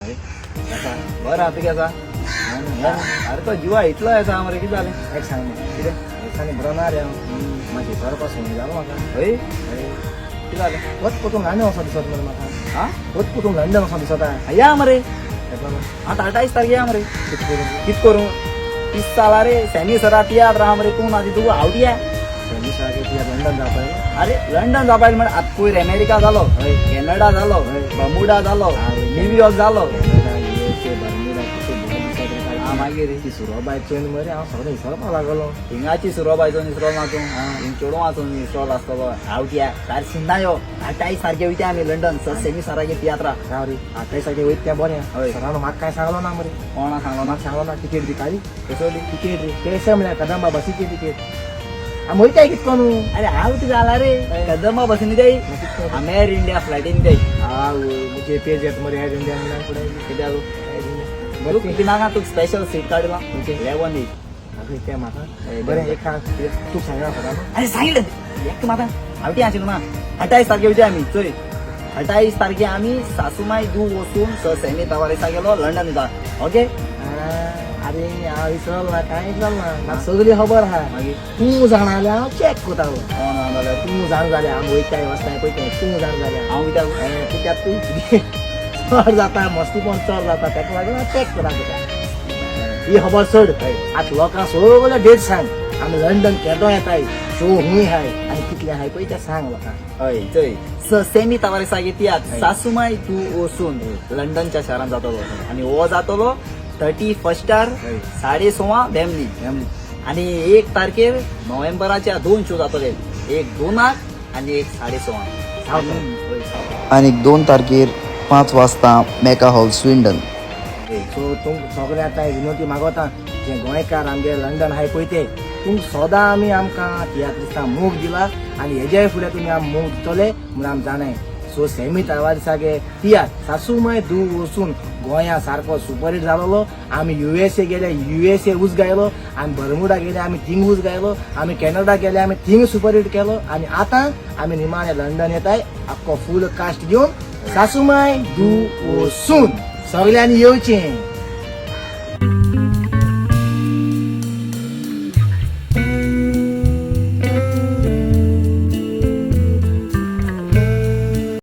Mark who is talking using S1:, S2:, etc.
S1: बरं आतां कितें आसा? अरे तो जिवा इतलो येता मरे, कितें जालें?
S2: एक सांग म्हाका.
S1: कितें?
S2: दिसांनी बरो ना रे हांव. म्हाजी बरोवपा जालो म्हाका.
S1: हय, कितें जालें?
S2: वच पोतून लंडन वचों दिसत मरे म्हाका.
S1: आं?
S2: वच पोतून लंडन वचों दिसता.
S1: या मरे, आतां 28 तारखे या मरे.
S2: कित करूं?
S1: कित करूं? तीस साला रे सेमी सरा तियात्र आहा मरे, तूं ना ती तुका आवडिया.
S2: सेमी सरागे तियात्र लंडन जावपा.
S1: अरे लंडन जावपा म्हण आतां पयर अमेरिका जालो,
S2: हय.
S1: कॅनडा जालो,
S2: हय.
S1: बर्मुडा जालो,
S2: हय.
S1: न्यूयॉर्क जालो.
S2: कॅनडा, युएसए, बर्मुडा, कितें बरो दिसत रे
S1: आं
S2: काय.
S1: मागीर
S2: ती सुरोबाय चोयन मरे हांव सगळें विसरपाक लागलो.
S1: हिंगाची सुरोबायचो निसरोल ना तूं,
S2: आं.
S1: हिंग चेडवाचो निसरोल आसतलो. आवटिया सारकें सिन्ना यो, 28 तारखे वयता आमी लंडन सेमी सरागे तियात्रा.
S2: राव रे, 28 तारखे वयता तें बरें.
S1: हय.
S2: सरान म्हाका कांय सांगलो ना मरे.
S1: कोणा सांगलो ना?
S2: म्हाका सांगलो ना. तिकेट बी काडली.
S1: कसली?
S2: तिकेट रे, केशे म्हळ्यार कदंबा बसीची तिकेट. आमी वयताय कित करून?
S1: अरे हांव कितें जाला रे, कदंबा बसीन जाई, आमी एअर इंडिया फ्लायटीन जाई.
S2: मुझे पेज येता मरे एअर इंडिया म्हणल्यार फुडें.
S1: कित्याक?
S2: एअर इंडिया
S1: तूं कितें नाका, तुका स्पेशल सीट काडला 11 8.
S2: आगय तें म्हाका
S1: हय,
S2: बरें एक सांग, तूं सांगना सरान.
S1: अरे सांगितलं एक म्हाका आवटी आशिल्लो ना. 28 तारखे वयता आमी चोय, 28 तारखे आमी सासुमाय दू वचून स सेमी तवारेसा गेलो लंडन वयता. ओके.
S2: अरे हांव विसरलो ना, कांय जालें ना, म्हाका सगळी खबर आहा.
S1: मागीर?
S2: तूं जाणा जाल्यार हांव चॅक करतालो.
S1: कोण जाणा जाल्यार?
S2: तूं जाणा जाल्यार आमी वयताय वचताय पळय तें, तूं जाणा जाल्यार.
S1: हांव कित्याक?
S2: कित्याक तूं चड जाता मस्तीपण चड जाता, ताका लागून हांव चॅक करता तुका. ही खबर सोड, आतां लोकांक सगळे डेट सांग, आमी लंडन केदो येताय, शो खूंय आहाय आनी कितले आहाय पळय तें सांग लोकांक.
S1: हय चोय, स सेमी तवारेसा तियात्र
S2: हय.
S1: सासुमाय तूं वचून लंडनच्या शहरान जातलो आनी हो जातलो 31
S2: हय.
S1: 6:15 वेम्बली. आनी 1 तारखेर नोव्हेंबराच्या 2 शो जातले, एक 2 आनी एक 6:15.
S3: आनी 2 तारखेर 5 वाजता मेका हॉल, स्विंडन.
S2: सो तुमकां सगळें आतां विनंती मागोता, जे गोंयकार आमगे लंडन आहाय पळय ते, तुमकां सदां आमी आमकां तियात्रिस्तां मोग दिला आनी हेज्याय फुडें तुमी आम मोग दितले म्हूण आमी जाणाय. सो सेमी तावारिसागे तियात्र सासूमाय दू वचून गोंया सारको सुपरहीट जालोलो. आमी युएसए गेले, युएसए उज गायलो. आमी बर्मुडा गेले, आमी थिंग उज गायलो. आमी कॅनडा गेले, आमी थिंग सुपरहीट केलो. आनी आतां आमी निमाणे लंडन येताय आख्खो फूल कास्ट घेवन सासूमाय दू वचून. सगल्यांनी येवचें.